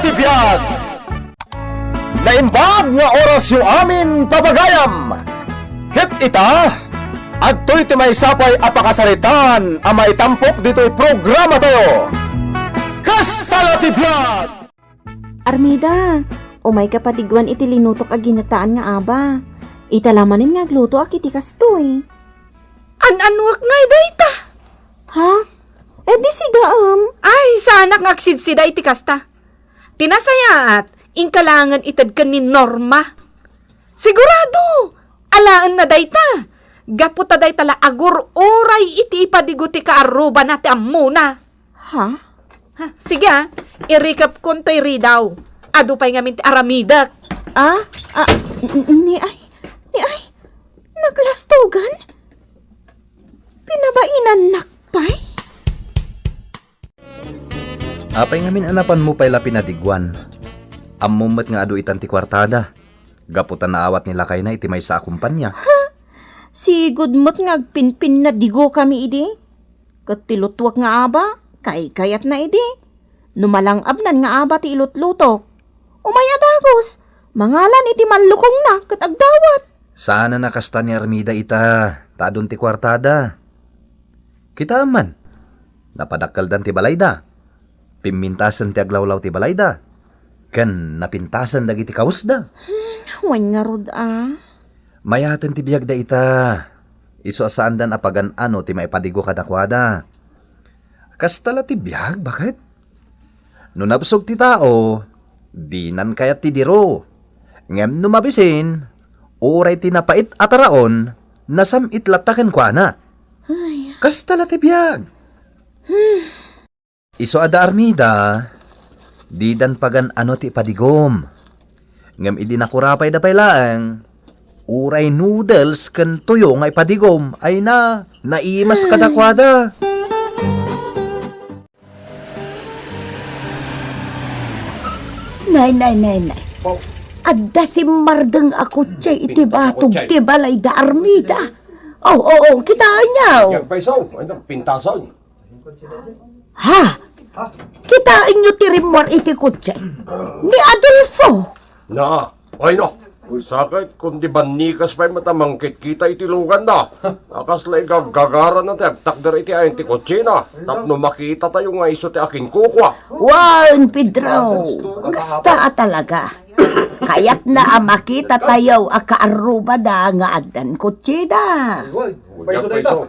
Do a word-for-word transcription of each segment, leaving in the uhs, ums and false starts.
Ti biag. Naimbag nga orasyo amin, papagayam. Ket ita, adtoy ti maysa pay a pakasaritaan a maitampok ditoy programatayo. Kasta la ti biag! Armida, umayka padiguan iti linutok a ginataan nga aba. Ita la manen nga aglutoak iti kastoy. An-anuak ngay dayta? Ha? Eh, di sidaem. Ay, saanak nga agsidsida iti kasta. Ti nasayaat, inka laengen ited ken ni Norma. Sigurado, alaenna dayta. Gapu ta dayta la agur-uray iti ipadigo ti kaarrubana ti ammona. Ha? Ha, sige, ah. Irikepkon toy ridaw. Adu pay ngamin ti aramidek. Ah? Ah, n-, n-, ni ay, ni ay, naglastogan? Pinabainannak pay? Apay ngamin a napanmo pay la pinadiguan? Ammom met nga adu itan ti kuartada, gapu ta naawat ni lakayna iti maysa a kumpanya. Ha? Sigud met nga agpinpinnadigo kami idi? Ket ti lutwak nga aba, kaykayatna idi. No malang-abnan nga aba ti ilutlutok, umay a dagus, mangalan iti mallukongna ket agdawat. Saanen a kasta ni Armida ita, ta adun ti kuartada. Kitaem man, napadakkeldan ti balayda. Pimmintasen ti aglawlaw ti balayda, ken napintasen dagiti kawesda. Hmm, wen ngarud a. Mayaten ti biagda ita. Isu a saandan a pagan-ano ti maipadigo kadakuada. Kasta la ti biag, baket? No nabsog ti tao, dinan kayat ti diro. Ngem no mabisin, uray ti napait a taraon, nasam-it latta kenkuana. Ay. Kasta la ti biag. Hmm. Isu a da Armida, didan pagan-ano ti ipadigom. Ngem idi nakurapayda pay laeng, uray noodles ken tuyo nga ipadigom, ay na, naimas kadakuada. Nay, nay, nay, nay. Adda simmardeng a kotse iti batog ti balay da Armida. Oh, oh, oh, kitaenyo. Pintasan. Ha? Kitaenyo ti rimmuar iti kotse? Ni Adolfo? Na, ay na. Sakit, kundi bannikas pay met a mangkitkita iti luganna. A kasla igaggagarana ti agtakder iti ayan ti kotsena. Tapno makitatayo nga isu ti akinkukua. Wen, Pedro, kasta a talaga. Kayatna a makitatayo a kaarrubada nga addan kotseda. Paiso dayta.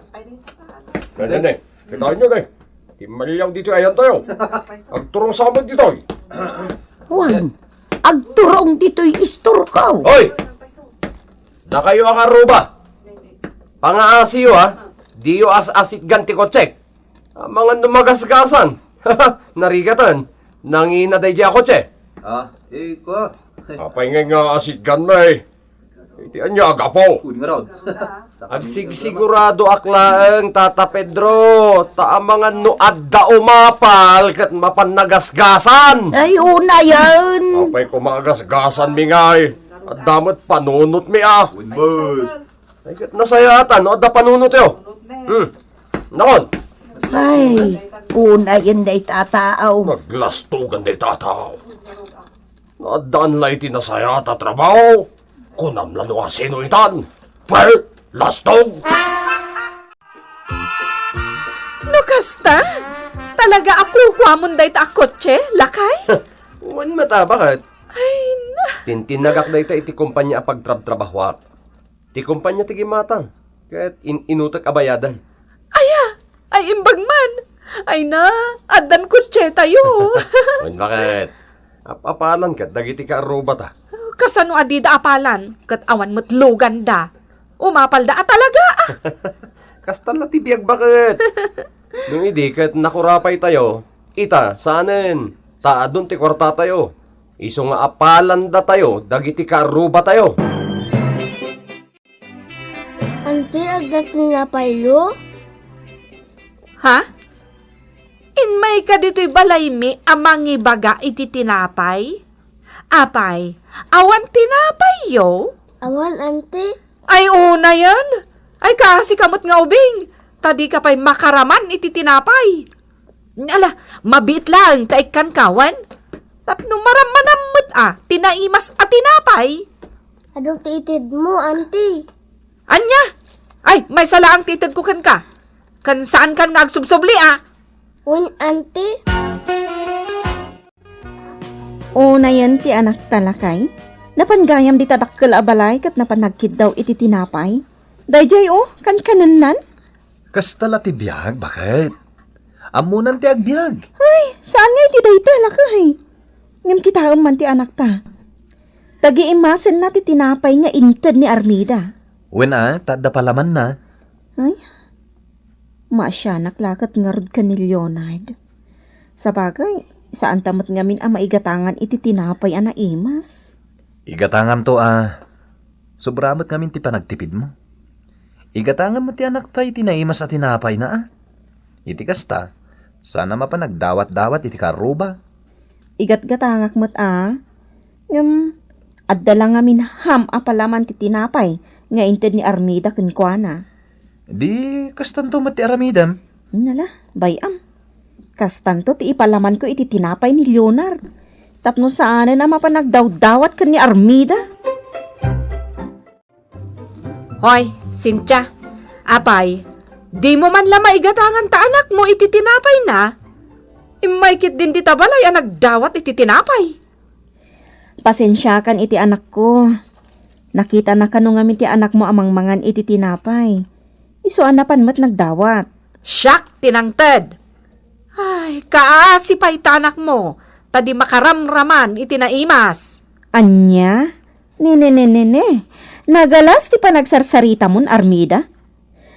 Nene, nene. Kitaenyo, ne. Timmaliaw ditoy ayantayo. Agturong sa met ditoy. Wen, agturong ditoy istorko. Hoy! Dakayo a kaarruba. Pangaasiyo, ha? Diyo as-asitgan ti kotsek. Amangan no magasgasan. Narigaten. Nangina daydiay a kotse. Ah, eh, kua. Apay ngay nga asitgan, eh? Iti ania a gapu? Wen ngarud. Agsigsiguradoak laeng, Tata Pedro, ta amangan no adda umapal ket mapan nagasgasan. Ay, unayen. Apay koma agasgasanmi ngay? Adda met panunotmi a. Wen met. Ay, ket nasayaatan no adda panunotyo. Hmm. Nakon. Ay, unayen dayta a tao. Naglastogan dayta a tao. No addaan la iti nasayaat a trabaho, kunam la no asino itan. Pwe, lastog! No kasta, talaga a kukuamon dayta a kotse, lakay? Wen met a, baket? Ay, na- Tintinnagak dayta iti kompania a pagtrabtrabahoak. Ti kompania ti gimmatang, ket in-inutek a bayadan. Aya, ay imbag man. Ay na, addan kotsetayo. Wen, baket? Ap-apalan ket dagiti kaarrubata. Kasano a dida apalan, ket awan met luganda? Umapalda a talaga, ah. Kasta la ti biag, baket? No idi ket nakurapaytayo, ita, saanen, ta adun ti kuartatayo. Isu nga apalandatayo dagiti kaarrubatayo. Anti, adda tinapayyo? Ha? Immayka ditoy balaymi a mangibaga iti tinapay? Apay, awan tinapayyo? Awan, anti. Ay, unayen! Ay, kaasika met nga ubing, ta dika pay makaraman iti tinapay. Ala, mabiit laeng ta ikkanka, wen? Tapno marammanam met a ti naimas a tinapay. Adu ti itedmo, Auntie. Ania? Ay, maysa laeng ti itedko kenka. Ken saankan nga agsubsubli a. Wen, Auntie. Unayen ti anakta, lakay. Napan gayam dita dakkel a balay ket napan nagkiddaw iti tinapay. Daydiay, o, kankanennan. Kasta la ti biag, baket? Ammonan ti agbiag. Ay, saan nga iti dayta, lakay? Ngem kitaem man ti anakta. Tagiimasenna ti tinapay nga inted ni Armida. Wen a, ta adda palamanna. Ay, maasianak la ket ngarud ken ni Leonard. Sabagay, saanta met ngamin a maigatangan iti tinapay a naimas. Igatanganto a sobra met ngamin ti panagtipidmo. Igatangan met ti anakta iti naimas a tinapayna a. Iti kasta, saan a mapan nagdawat-dawat iti karruba. Igatgatangak met a. Ngem, adda la ngamin ham a palaman ti tinapay nga inted ni Armida kenkuana. Di kastanto met ti aramidem? Nala, bay-am. Kastanto ti ipalamanko iti tinapay ni Leonard. Tapno saanen a mapan nagdawdawat ken ni Armida. Hoy, Cynthia, apay, dimo man la maigatangan ta anakmo iti tinapayna? Immay ketdin dita balay a nagdawat iti tinapay. Pasensiakan iti anakko. Nakitana kano ngamin ti anakmo a mangmangan iti tinapay. Isu a napan met nagdawat. Siak ti nangted. Ay, kaasi pay ta anakmo, ta di makaramraman iti naimas. Ania? Ne, ne, ne, ne, ne. Nagalas ti panagsarsaritamon, Armida.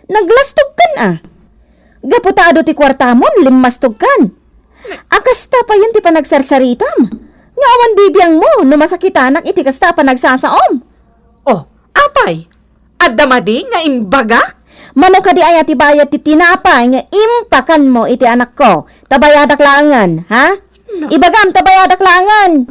Naglastogkan a. Gapu ta adu ti kuartamon, limmastogkan. A kasta payen ti panagsarsaritamo. Nga awan bibiangmo no masakitanak iti kasta a panagsasaom. Oh, apay? Adda madi nga imbagak? Mano kadi aya ti bayad ti tinapay nga impakanmo iti anakko? Ta bayadak laengen, ha? No. Ibagam ta bayadak laengen.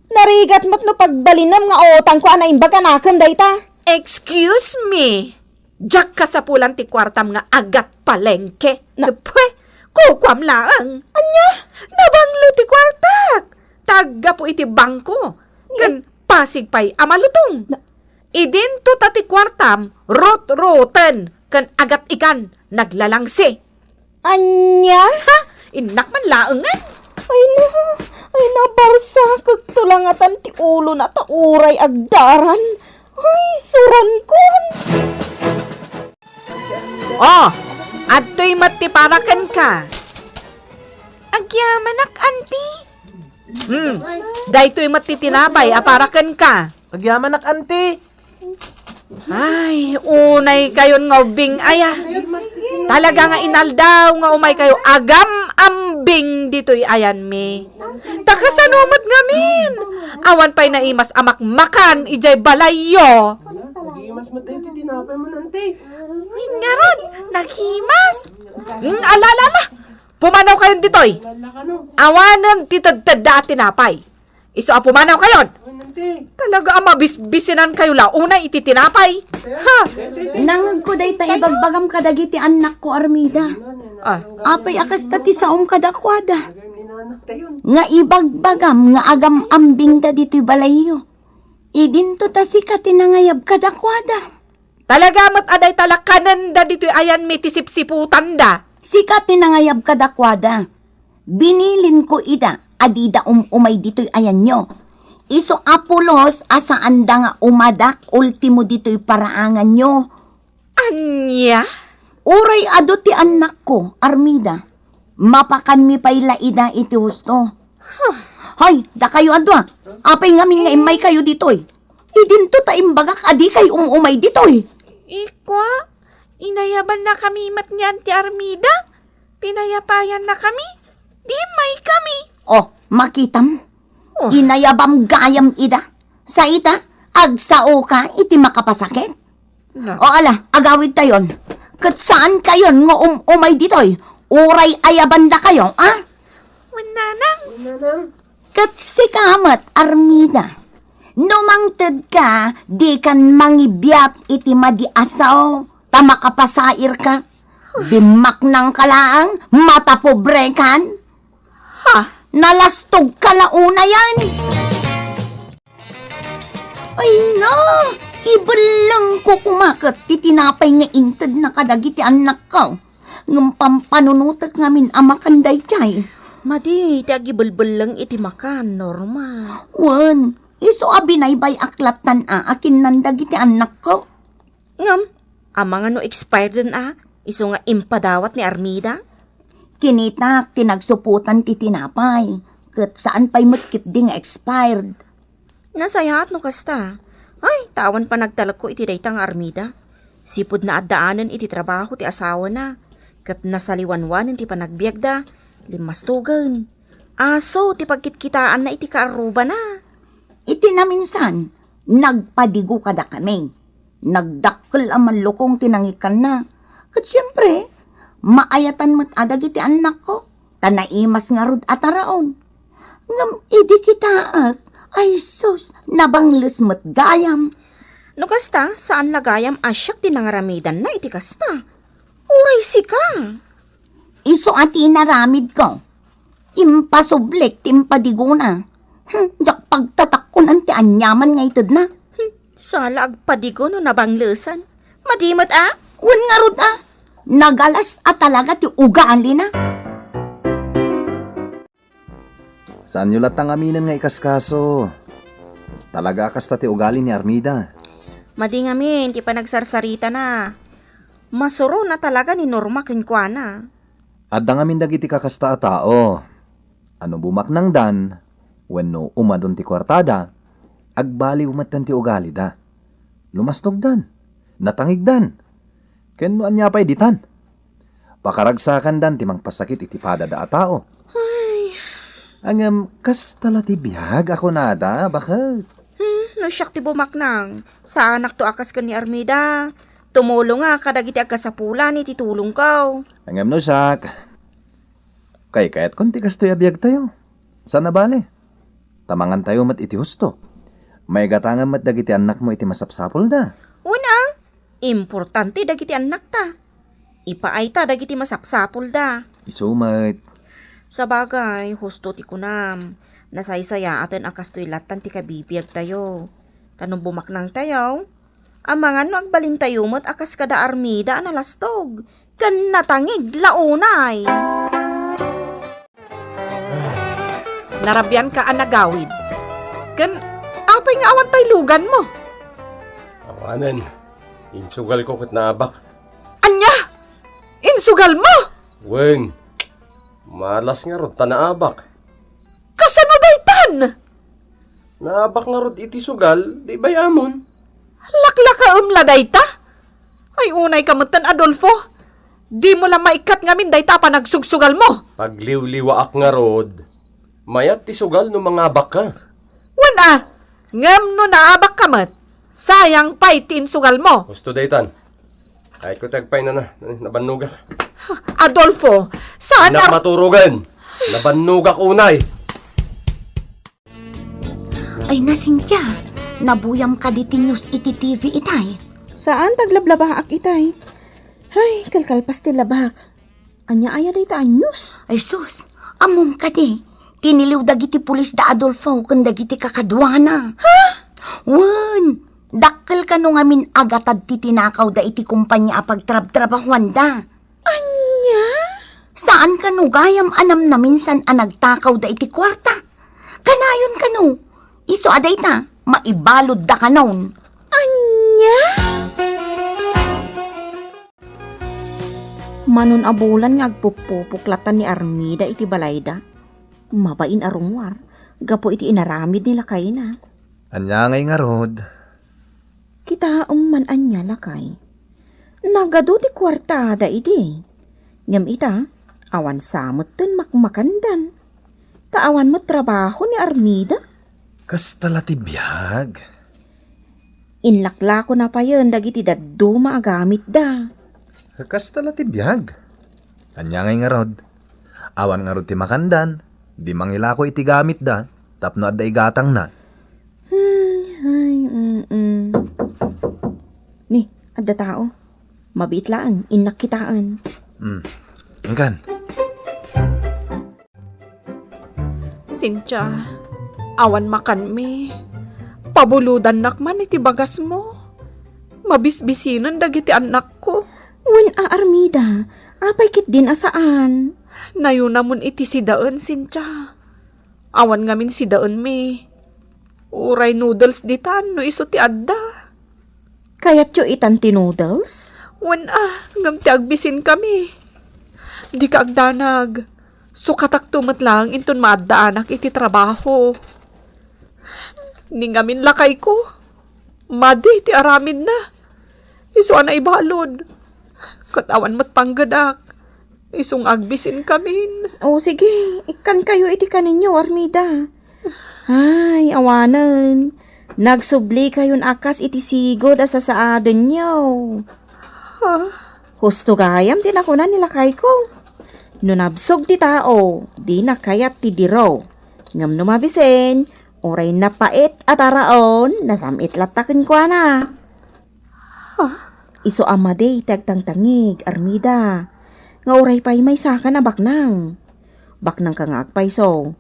Narigat met no pagbalinem nga utangko a naimbag a nakem dayta. Excuse me. Diak kasapulan ti kuartam nga agat palengke. Na- Pwe, kukuam laeng. Ania? Nabanglo ti kuartak. Ta aggapu iti bangko. Ken pasig pay a malutong. Na- Idinto ta ti kuartam, rot-roten, ken agat ikan, naglalangsi. Ania? Ha? Innak man laengen. Ay na, ay na, barsakek to langatan ti ulona ta uray agdaran. Ay, surankon. Oh, adtoy met ti para kenka. Agyamanak, anti. Hmm, daytoy met ti tinapay a para kenka. Agyamanak, anti. Ay, unay kayon nga ubbing aya. Talaga nga inaldaw nga umay kayo agam-ambing ditoy ayanmi. Ta kasano met ngamin? Awan pay naimas a makmakan idiay balayyo. Naghimas met daytoy tinapay mo, anti. Ngarud, naghimas. Hmm, ala, ala, ala. Pumanaw kayon ditoy. Awanen ti tedtedda a tinapay. Isu a pumanaw kayon. Talaga a mabisbisinan kayo la unay iti tinapay. Ha? Nangegko dayta ibagbagam kadagiti annakko, Armida. Ah. Apay a kasta ti saom kadakuada? Nga ibagbagam nga agam-ambingda ditoy balayyo. Idinto ta sika ti nangayab kadakuada. Talaga met a dayta la kanenda ditoy ayanmi ti sipsiputanda. Sika ti nangayab kadakuada. Binilinko ida a dida um-umay ditoy ayanyo. Isu a pulos a saanda nga umadak ultimo ditoy paraanganyo. Ania? Uray adu ti annakko, Armida. Mapakanmi pay la ida iti husto. Huh. Hay, dakayo a dua. Apay ngamin nga immay kayo ditoy? Idinto ta imbagak a dikay um-umay ditoy. Ikwa, inayabannakami met ni Auntie Armida. Pinayapayannakami. Di immay kami. Oh, makitam? Oh. Inayabam gayam ida. Sa ita, agsaoka iti makapasakit. Na- O ala, agawidtayon. Ket saan kayon nga um-umay ditoy? Uray ayabanda kayo, a? Wen, Nanang. Ket sika met, Armida. No mangtedka, dikan mangibiat iti madi a sao, ta makapasairka. Dimmaknangka laeng, matapobrekan. Ha? Nalastogka la unayen! Ay na! Ibellengko koma ket ti tinapay nga intedna kadagiti annakko. Ngem pampanunotek ngamin a makan daydiay. Madi ti agibelbelleng iti makan, Norma. Wen, isu a binaybay-ak lattan a akinnan dagiti annakko. Ngem, amangan no expired a, isu nga impadawat ni Armida? Kinitak ti nagsuputan ti tinapay, ket saan pay met ketdi nga expired. Nasayaat no kasta. Ay, ta awan panagtalekko iti dayta nga Armida. Sipud naaddaanen iti trabaho ti asawana, ket nasaliwanwanen ti panagbiagda, limmastogen. Aso ti pagkitkitaanna iti kaarrubana. Iti naminsan, nagpadigo kadakami. Nagdakkel a mallukong ti nangikkanna. Ket siempre, maayatan met a dagiti annakko, ta naimas ngarud a taraon. Ngem idi kitaek, ay sus, nabangles met gayam. No kasta, saan la gayam a siak ti nangaramidanna iti kasta. Uray sika. Isu a ti inaramidko. Impasublik ti impadigona. Hmm, diak pagtatakkonan ti aniaman nga itedna. Hmm, sala agpadigo no nabanglesan. Madi met a? Wen ngarud a. Nagalas a talaga ti ugalina. Saanyo latta ngaminen nga ikaskaso. Talaga a kasta ti ugali ni Armida. Madi ngamin ti panagsarsaritana. Masuron a talaga ni Norma kenkuana. Adda ngamin dagiti kakasta a tao. A no bumaknangdan, wenno umadon ti kuartada, agbaliw metten ti ugalida. Lumastogdan, natangigdan. Ken no ania pay ditan, pakaragsakandan ti mangpasakit iti padada a tao. Ay. Ngem, kasta la ti biag a kunada, baket? Hmm, no siak ti bumaknang, saanakto a kas ken ni Armida. Tumulonga kadagiti agkasapulan iti tulongko. Ngem no siak, kaykayatkon ti kastoy a biagtayo. Saan a bale? Ta mangantayo met iti husto. Maigatangam met dagiti annakmo iti masapsapulda. Wen a, importante dagiti annakta. Ipaayta dagiti masapsapulda. Isu met. Sabagay, husto ti kunam. Nasaysayaaten a kastoy lattan ti kabibiagtayo. Ta no bumaknangtayo, amangan no agbalintayo met a kas kada Armida a nalastog ken natangig la unay. Narabianka a nagawid. Ken apay nga awan tay luganmo? Awanen. Insugalko ket naabak. Ania? Insugalmo? Wen. Malas ngarud ta naabak. Kasano daytan? Naabak ngarud iti sugal, di bay-amon. Laklakaem la dayta? Ay, unayka metten, Adolfo. Dimo la maikkat ngamin dayta a panagsugsugalmo. Pagliwliwaak ngarud. Mayat ti sugal no mangabakka. Wen a, ngem no naabakka met, sayang pay ti insugalmo. Husto daytan. Ay, kuteg pay na, na, nabannogak. Adolfo, saan Nak a- maturugen. Nabannogak unay. Ay na, Cynthia, nabuyam kadi ti news iti T V itay? Saan, taglablabaak itay. Ay, kalkalpas ti labak. Ania aya dayta a news? Ay sus, ammom kadi, tiniliw dagiti pulis da Adolfo ken dagiti kakaduana. Ha? Wen, dakkel kano ngamin a gatad ti tinakawda iti kompania a pagtrabtrabahuanda. Ania? Saan kano gayam a namnaminsan a nagtakawda iti kuarta? Kanayon kano, isu a dayta, maibaludda kanon. Ania? Manon a bulan nga agpuppupok latta ni Armida iti balayda. Mabain a rummuar gapu iti inaramid ni lakayna. Ania ngay ngarud? Kitaem man ania, lakay. Nagadu ti kuartada idi. Ngem ita, awan sa metten makmakandan. Ta awan met trabaho ni Armida. Kasta la ti biag. Inlaklakona payen dagiti dadduma a gamitda. Kasta la ti biag. Ania ngay ngarud? Awan ngarud ti makandan, di mangilako iti gamitda tapno adda igatangna. Hmm, ay, mm-mm. Ni, adda tao. Mabiit laeng, innak kitaen. Hmm. Engkan. Cynthia, awan makanmi. Pabulodannak man iti bagasmo. Mabisbisinen dagiti annakko. Wen a, Armida, apay ketdin a saan? Nayunamon iti sidaen, Cynthia. Awan ngamin sidaenmi. Uray noodles ditan no isu ti adda. Kayatyo itan ti noodles? Wen a, ngem ti agbisinkami. Dika agdanag. Sukatakto met laeng inton maaddaanak iti trabaho. Ni ngamin lakayko, madi ti aramidna. Isu a naibalud. Ket awan met panggedak. Isu nga agbisinkamin. O, sige, ikkankayo iti kaninyo, Armida. Ay, awanen. Nagsublikayon a kas iti sigud a sasaadenyo. Ah. Husto gayam ti nakuna ni lakayko. No nabsog ti tao, dina kayat ti diro. Ngem no mabisin, uray napait a taraon, nasam-it latta kenkuana. Isu a madi ti agtangtangig, Armida, nga uray pay maysakan a baknang. Baknangka nga agpayso,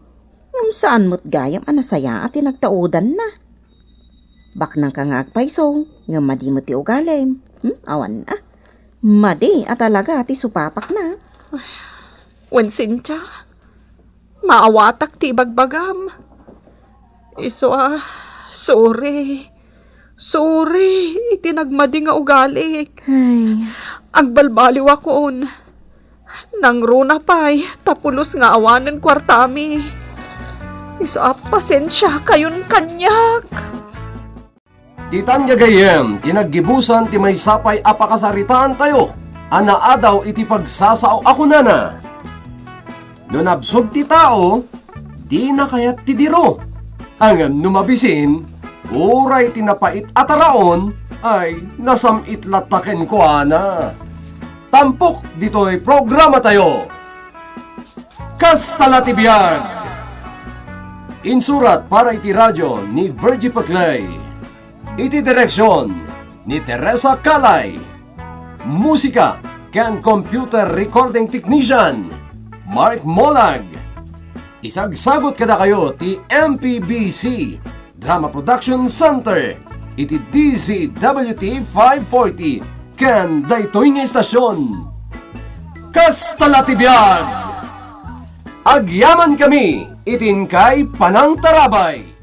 ngem saan met gayam a nasayaat ti nagtaudanna. Baknangka nga agpayso, ngem madi met ti ugalim. Hmm, awan a. Madi a talaga ti supapakna. Wen, Cynthia, maawatak ti ibagbagam. Isu a, sorry. Sorry iti nagmadi nga ugalik. Ay. Agbalbaliwakon. Nangruna pay, ta pulos nga awanen kuartami. Isu a, pasensiakayon kaniak. Ditan gagayyem ti naggibusan ti maysa pay a pakasaritaantayo a naadaw iti pagsasao a kunana, "No nabsog ti tao, dina kayat ti diro. Ngem no mabisin, uray ti napait a taraon ay nasam-it latta kenkuana." Tampok ditoy programatayo. Kasta la ti biag! Insurat para iti radio ni Virgie Paclay. Iti direksion ni Teresa Calay. Musika ken computer recording technician, Mark Molag. Isagsagut kadakayo ti M P B C Drama Production Center iti D Z W T five forty ken daytoy nga istasyon. Kasta la ti biag! Agyamankami iti inkay panangtarabay.